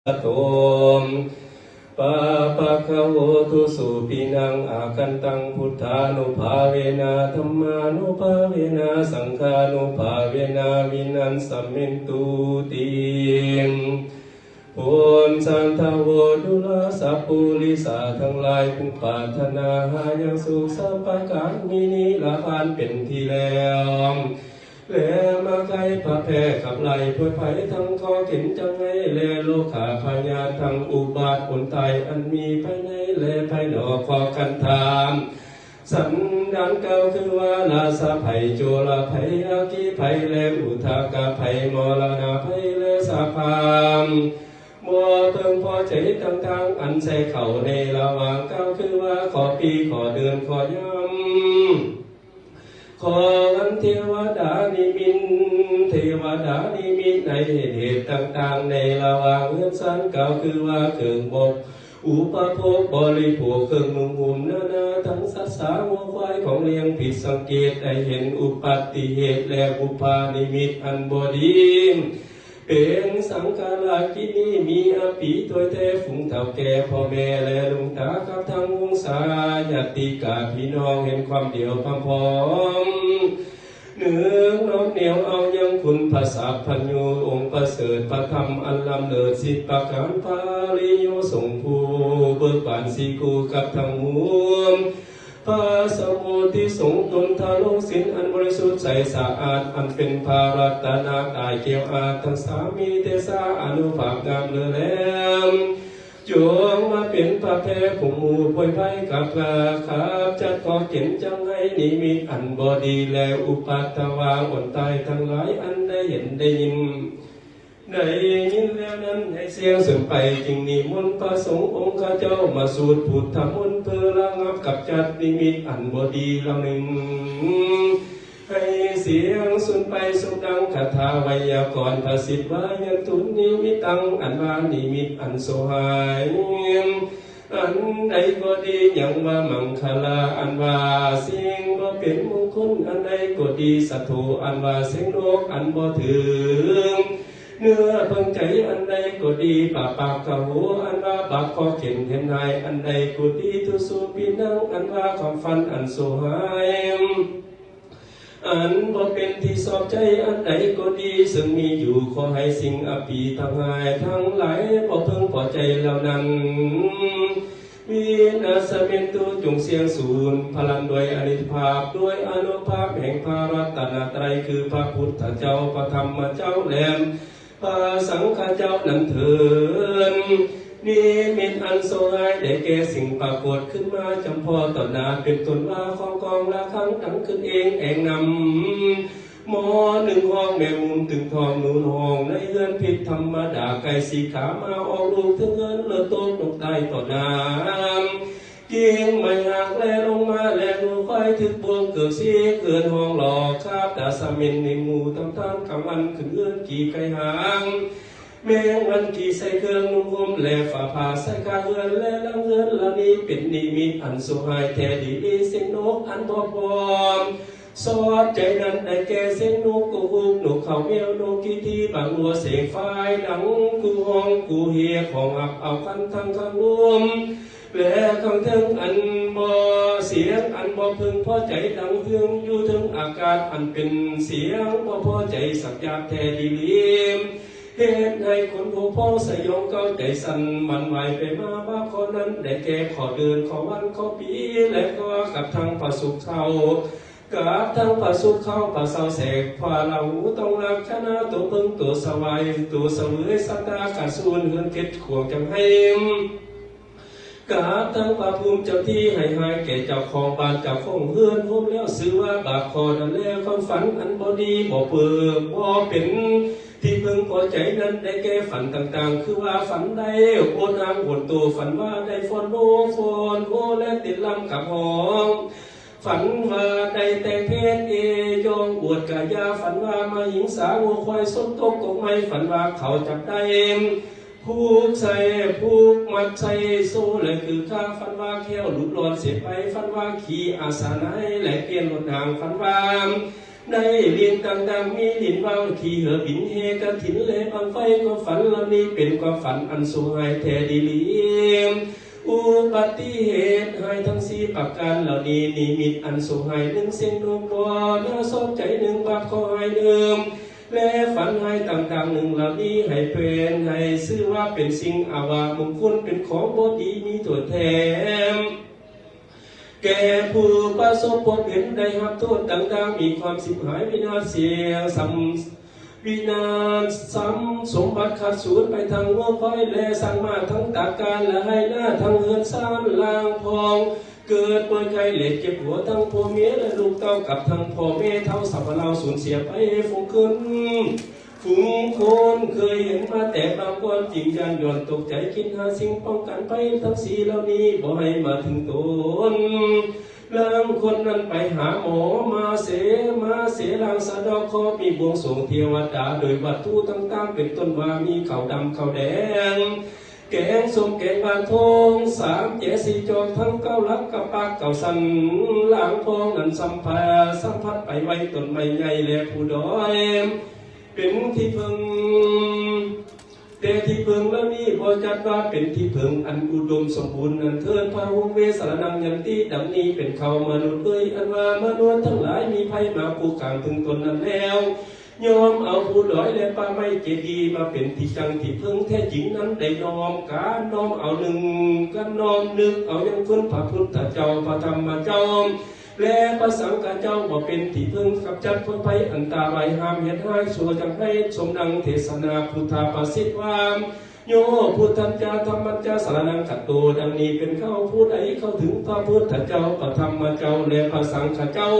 ໂຕ ປະປະຄະໂຫຕຸສຸປິນັງ ອາຄັນຕັງ ພຸດທານຸພາເວນະ ທຳມານຸພາເວນະ ສັງຄານຸພາເວນະ ວິນັນສະເມນຕຸຕິ ໂພນສັນທະໂວ ຈຸລາສັບປຸລິສາທັງຫຼາຍ ຜູ້ປາດຖະໜາຫາຍັງສຸກສັບປະການ ມີນິລະພານເປັນທີ່ແລ້ວ ແລມາໄຄພະແພຂັບໄລ່ພວດໄພ ທັງເຄາະເຂັນຈັງໄຫ້ ແລໂລຄາພະຍາດ ທັງອຸບາດຄົນຕາຍ ອັນມີພາຍໃນ ແລພາຍນອກ ຂໍຄັນທາມ ສັນດານເກົ່າຄືວ່າ ລາຊະໄພ ໂຈລະໄພ ອາກິໄພ ແລອຸທະກະໄພ ມໍລະນະໄພ ແລສະພາມ ບໍ່ເພິ່ງພໍໃຈຕ່າງໆ ອັນໃສ່ເຂົ້າໃນລະຫວ່າງກ່າວຄືວ່າ ຂໍປີ ຂໍເດືອນ ຂໍຍາມ ຂໍວັນ ເທວະດານິມິດ ເທວະດານິມິດໃນເຫດໆຕ່າງໆ ໃນລະຫວ່າງເຮືອນຊານ ກ່າວຄືວ່າເຄື່ອງບໍ ອຸປະໂພກບໍລິໂພກ ເຄື່ອງນຸ່ງຫຸ້ມນານາ ທັງສັດສາງົວຄວາຍ ຂອງລ້ຽງຜິດສັງເກດ ໄດ້ເຫັນອຸປັດຕິເຫດ ແລບຸບພານິມິດອັນບໍ່ດີ ເປັນສັງຂາລາກິນນີ້ ມີອາປີໂຕຍແທ້ ຝູງເຖົ້າແກ່ພໍ່ແມ່ ແລລຸງຕາ ກັບທັງວົງສາຍາດຕິກາພີ່ນ້ອງ ເຫັນຄວາມດຽວພາມພ້ອມ ນຶກນ້ອມໜຽວເອົາຍັງຄຸນພະສັບພັນຍູ ອົງປະເສີດພະທຳອັນລ້ຳເລີດ ສິບປະການພະລິໂຍສົງ ຜູ້ເບີກບານສີ່ຄູ່ກັບທັງໝູ່ ພະສະໂມທິສົງ ຕົນທາລົງສິນອັນບໍລິສຸດໃສສະອາດ ອັນເປັນພະລັດຕະນະກາຍແກ້ວອາດ ທັງສາມມີເຕຊາອານຸພາບງາມເລີແຫຼມ ຈົ່ງມາເປັນພະແພຜູ້ໝູ່ພວຍໄພກັບຂ້າ ຂັບຈັດເຄາະເຂັນຈັງໄຫ້ນິມິດອັນບໍ່ດີ ແລອຸປັດທະວາອົນຕາຍທັງຫຼາຍ ອັນໄດ້ເຫັນໄດ້ຍິນ ໄດ້ຍິນແລ້ວນັ້ນ ໃຫ້ສຽງສຸນໄປ ຈຶ່ງນິມົນພະສົງອົງຄະເຈົ້າ ມາສູດພຸດທະມົນ ເພື່ອລະງັບກັບຈັດນິມິດອັນບໍ່ດີເຫຼົ່າໜຶ່ງ ໃຫ້ສຽງສຸນໄປ ສົມດັ່ງຄາຖາໄວຍາກອນ ພະສິດວາຍັນຕຸນນິມິດຕັງ ອັນວ່ານິມິດອັນຊົ່ວຮ້າຍ ອັນໃດກໍດີ ຍັງວ່າມັງຄະລາ ອັນວ່າສິ່ງບໍ່ເປັນມຸງຄຸນ ອັນໃດກໍດີ ສະໂທ ອັນວ່າເສັງນົກອັນບໍ່ເຖິງເນື້ອເພິ່ງໃຈ ອັນໃດກໍດີ ປະປາກກະໂຫ ອັນວ່າບາບເຄາະເຂັນເຫັນຫາຍ ອັນໃດກໍດີ ຕຸສຸປິນັງ ອັນວ່າຄວາມຝັນອັນຊົ່ວຮ້າຍ ອັນບໍ່ເປັນທີ່ຊອບໃຈ ອັນໃດກໍດີ ເຊິ່ງມີຢູ່ ຂໍໃຫ້ສິ່ງອະປີທັງຫາຍທັງຫຼາຍ ບໍ່ເພິ່ງພໍໃຈເຫຼົ່ານັ້ນ ວິນາສະເມນຕຸ ຈົ່ງສຽງສູນພະລັນດ້ວຍອານຸພາບ ດ້ວຍອານຸພາບແຫ່ງພະລັດຕະນະໄຕ ຄືພະພຸດທະເຈົ້າ ພະທຳມະເຈົ້າ ແລະ ພະສັງຄະເຈົ້ານັ້ນເທີນ ນິມິດອັນຊົ່ວຮ້າຍ ໄດ້ແກ່ສິ່ງປາກົດຂຶ້ນມາຈຳເພາະຕໍ່ໜ້າ ເປັນຕົ້ນວ່າ ຂອງກອງລະຄັງດັງຂຶ້ນເອງແອງນຳ ໝໍໜຶ່ງຮ້ອງ ແມງມຸມຕຶງທ້ອງ ໜູນຮ້ອງໃນເຮືອນ ຜິດທຳມະດາ ໄກ່ສີຂາມາອອກລູກເທິງເຮືອນ ເລີດໂຕກນົກຕາຍຕໍ່ໜ້າ ກິ່ງໄມ້ຫັກແລລົງມາ ແລໜູຄວາຍຖືກບ່ວງເກືອກສີ ເກີນຫ້ອງຫຼອກຄາບຕາສະເໝັນ ໃນໝູ່ຕຳທານກາງວັນຂຶ້ນເຮືອນ ຂີ້ໄກ່ຫາງ ແມງວັນຂີ້ໃສ່ເຄື່ອງນຸ່ງຫົ່ມ ແລຝາຜ້າໃສ່ຄາເຮືອນ ແລຫຼັງເຮືອນລະນີ້ ເປັນນິມິດອັນຊົ່ວຮ້າຍແທ້ດີຫຼີ ເສັງນົກອັນບໍ່ພ້ອມຊອບໃຈນັ້ນ ໄດ້ແກ່ເສັງນົກກຸກຮຸກ ນົກເຂົາແມວ ນົກກີທີ ບາງຫົວເສງຝາຍ ດັ່ງກູຮ້ອງກູຮຽກ ຮ້ອງຮັບເອົາຄັນທັງຂ້າງລຸ່ມ ແລຂ້າງເທິງອັນບໍ່ ສຽງອັນບໍ່ເພິ່ງພໍໃຈ ດັງຮຶມຢູ່ເທິງອາກາດ ອັນເປັນສຽງບໍ່ພໍໃຈສັກຢາກແທ້ດີຫຼີ ເຮັດໃຫ້ຄົນຜູ້ພ້ອງສະຫຍອງເກົ້າໃຈສັ່ນ ໝວັ່ນໄຫວໄປມາ ບາບຂໍ້ນັ້ນ ໄດ້ແກ່ຂໍ້ເດືອນ ຂໍ້ວັນ ຂໍ້ປີ ແລະ ກໍກັບທັງພະສຸກເຊົາ ກັບທັງພະສຸກເຂົ້າ ພະເຊົາແສກ ພະລາຫູຕ້ອງລັກຄະນາ ຕົວເພິ່ງ ຕົວສະຫວາຍ ຕົວສະເຫວີຍ ສັດຕາກະສູນ ເຮືອນເຂດຂວາງຈັງໄຫ້ ກັບທັງພະພູມເຈົ້າທີ່ ໃຫ້ຫາຍແກ່ເຈົ້າຂອງບ້ານ ເຈົ້າຂອງເຮືອນ ໂຮມແລ້ວຊື່ວ່າບາບຂໍ້ນັ້ນແລ ຄວາມຝັນອັນບໍ່ດີ ບໍ່ເປີ ບໍ່ເປັນທີ່ເພິ່ງພໍໃຈນັ້ນ ໄດ້ແກ່ຝັນຕ່າງໆ ຄືວ່າ ຝັນໄດ້ໂອນອາງໂອນໂຕ ຝັນວ່າໄດ້ຟ້ອນໂນ ຟ້ອນໂຮ ແລະເຕັ້ນລຳກັບຮ້ອງ ຝັນວ່າໄດ້ແຕ່ງເພດເອຢອງອວດກາຍາ ຝັນວ່າມະຫິງສາງົວຄວາຍຊົນຕົກກົກໄມ້ ຝັນວ່າເຂົາຈັບໄດ້ຜູກໃສ່ຜູກມັດໃສ່ໂສ້ ແລະຄືຂ້າ ຝັນວ່າແຂ້ວຫຼຸດລອດເສຍໄປ ຝັນວ່າຂີ່ອາສາໄນ ແລະປ່ຽນລົດນາງ ຝັນວ່າ ໄດ້ຫຼິ້ນຕ່າງໆ ມີຫຼິ້ນວ່າວ ຂີ່ເຮືອບິນ ແຫ່ກະຖິນ ແລະບັ້ງໄຟ. ຄວາມຝັນເຫຼົ່ານີ້ເປັນຄວາມຝັນອັນຊົ່ວຮ້າຍແທ້ດີຫຼີ. ອຸບັດຕິເຫດຮ້າຍທັງສີ່ປະການເຫຼົ່ານີ້ ນິມິດອັນຊົ່ວຮ້າຍໜຶ່ງ ເຊັ່ນນົກບໍ່ໜ້າຊອບໃຈໜຶ່ງ ບາບເຄາະຮ້າຍໜຶ່ງ ແລະຝັນຮ້າຍຕ່າງໆໜຶ່ງເຫຼົ່ານີ້ ໃຫ້ເປັນ ໃຫ້ຊື່ວ່າເປັນສິ່ງອະວະມຸງຄຸນ ເປັນຂອງບໍ່ດີມີຕົວແທນ ແກ່ຜູ້ປະສົບພົບເຫັນ ໄດ້ຮັບໂທດຕ່າງໆ ມີຄວາມສິບຫາຍ ວິນາດເສຍ ສຳ ວິນາດ ຊຳສົມບັດຂາດສູນໄປທັງງົວຄວາຍ ແລະຊ້າງມ້າ ທັງຕາການ ແລະໄຮ່ນາ ທັງເຮືອນຊານລ່າງພອງ ເກີດປ່ວຍໄຂ້ ແລະເຈັບຫົວ ທັງພໍ່ເມຍ ແລະລູກເຕົ້າ ກັບທັງພໍ່ແມ່ເຖົ້າ ສຳພະລາວ ສູນເສຍໄປ ຝູງຄົນ ຝູງຄົນເຄີຍເຫັນມາແຕ່ບາງຄວາມຈິງ ຢ້ານຍ້ອນຕົກໃຈ ຄິດຫາສິ່ງປ້ອງກັນໄພ ທັງສີ່ເຫຼົ່ານີ້ບໍ່ໃຫ້ມາເຖິງຕົນ. ລາງຄົນນັ້ນໄປຫາໝໍ ມາເສ ມາເສລ້າງສະເດາະເຄາະ ມີບວງສວງເທວະດາ ໂດຍວັດຖຸຕ່າງໆ ເປັນຕົ້ນວ່າມີເຂົ້າດຳເຂົ້າແດງ ແກງສົ້ມແກງຫວານທອງ ສາມແຈສີ່ຈອກ ທັງເກົ້າຫຼັກ ກັບປາກເກົ້າຊັ້ນ ລາງພອງນັ້ນສຳພະ ສຳພັດໄປໄວ້ ຕົ້ນໄມ້ໃຫຍ່ ແລະພູດອຍ ເປັນທີ່ເພິ່ງ ແຕ່ທີ່ເພິ່ງເຫຼົ່ານີ້ ບໍ່ຈັດວ່າເປັນທີ່ເພິ່ງອັນອຸດົມສົມບູນນັ້ນເທີ້ນ ພະຫົງເວສະລະນັງຍັນຕິ ດັ່ງນີ້ເປັນເຂົາມະນຸດເອີຍ ອັນວ່າມະນຸດທັງຫຼາຍ ມີໄພມາຄູ່ຄາງເຖິງຕົນນັ້ນແລ້ວ ຍອມເອົາພູດອຍ ແລະປ່າໄມ້ເຈດີ ມາເປັນທີ່ຕັ້ງທີ່ເພິ່ງແທ້ຈິງນັ້ນ ໄດ້ນ້ອມການນ້ອມເອົາໜຶ່ງ ການນ້ອມນຶກເອົາຍັງຄຸນພະພຸດທະເຈົ້າ ພະທຳມະເຈົ້າ ແລະພະສັງຄະເຈົ້າ ມາເປັນທີ່ເພິ່ງ ກຳຈັດຜົນໄພອັນຕະລາຍ ຫ້າມເຫດຮ້າຍຊົ່ວຈັ່ງໃຫ້ ສົມດັ່ງເທສະນາພຸດທະປະສິດວ່າ ໂຍ ພຸດທັນຈາ ທຳມັນຈາ ສະລະນັງຄັນໂຕ ດັ່ງນີ້ເປັນເຂົາ ຜູ້ໃດເຂົ້າເຖິງພະພຸດທະເຈົ້າ ພະທຳມະເຈົ້າ ແລະພະສັງຄະເຈົ້າ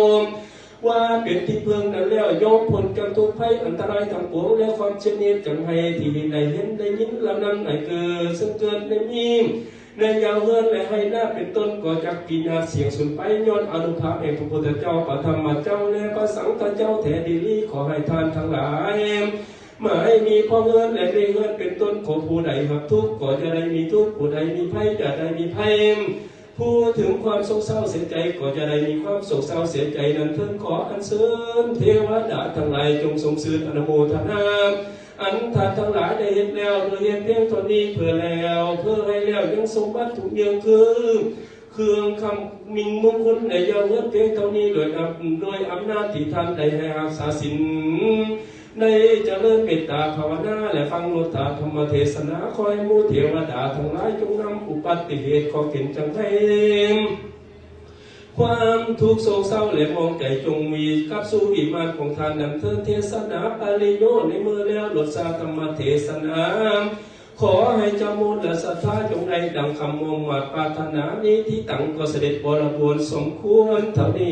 ວ່າເປັນທີ່ເພິ່ງນັ້ນແລ້ວ ຍອມພົ້ນຈາກທຸກໄພອັນຕະລາຍທັງປວງ ແລະຄວາມເສຍເໜັດຈັ່ງໃຫ້ ທີ່ໄດ້ເຫັນໄດ້ຍິນເຫຼົ່ານັ້ນ ໃຫ້ເກີດ ເຊິ່ງເກີດໃນມີ ໃນຢາວເຮືອນ ແລະໄຮ່ນາເປັນຕົ້ນ ກໍຈັກພິນາດສ້ຽງສູນໄປ ຍ້ອນອານຸພາບແຫ່ງພະພຸດທະເຈົ້າ ພະທຳມະເຈົ້າ ແລະພະສັງຄະເຈົ້າແທ້ດີຫຼີ. ຂໍໃຫ້ທ່ານທັງຫຼາຍ ໝາຍມີພໍ່ເຮືອນ ແລະແມ່ເຮືອນເປັນຕົ້ນ ຂໍຜູ້ໃດຮັບທຸກ ກໍຢ່າໄດ້ມີທຸກ ຜູ້ໃດມີໄພ ຢ່າໄດ້ມີໄພ ຜູ້ເຖິງຄວາມໂສກເສົ້າເສຍໃຈ ກໍຢ່າໄດ້ມີຄວາມໂສກເສົ້າເສຍໃຈນັ້ນເທີ້ນ. ຂໍອັນເຊີນເທວະດາທັງຫຼາຍ ຈົ່ງຊົມຊື່ນອະນຸໂມທະນາ ອັນທ່ານທັງຫຼາຍໄດ້ເຮັດແລ້ວ ໂດຍເຮັດພຽງເທົ່ານີ້ ເພື່ອແລ້ວ ເພື່ອໃຫ້ແລ້ວ ຍັງສົມບັດທຸກຢ່າງຄື ເຄື່ອງຄ້ຳມິ່ງມຸງຄຸນໃນຢາມເຮືອນພຽງເທົ່ານີ້ ໂດຍອຳ ໂດຍອຳນາດທີ່ທ່ານໄດ້ໃຫ້ຮັກສາສິນ ໄດ້ຈະເລີນເມດຕາພາວະນາ ແລະຟັງໂລດຕາທຳມະເທສະນາ ຂໍໃຫ້ໝູ່ເທວະດາທັງຫຼາຍ ຈົ່ງນຳອຸບັດຕິເຫດ ເຄາະເຂັນຈັງໄຫ້ ຄວາມທຸກໂສກເສົ້າ ແລະໝອງໃຈ ຈົ່ງມີກັບສູ່ວິມານຂອງທ່ານນັ້ນເທີ້ນ. ເທສະນາປະລິໂຍກໃນມື້ແລ້ວ ໂລດຕາທຳມະເທສະນາ ຂໍໃຫ້ເຈົ້າມູນລະສັດທາ ຈົ່ງໄດ້ດັ່ງຄຳມຸ່ງມາດປາດຖະໜາ ນິທິຕັງ ກໍສະເດັດບໍລະບູນສົມຄວນເທົ່ານີ້.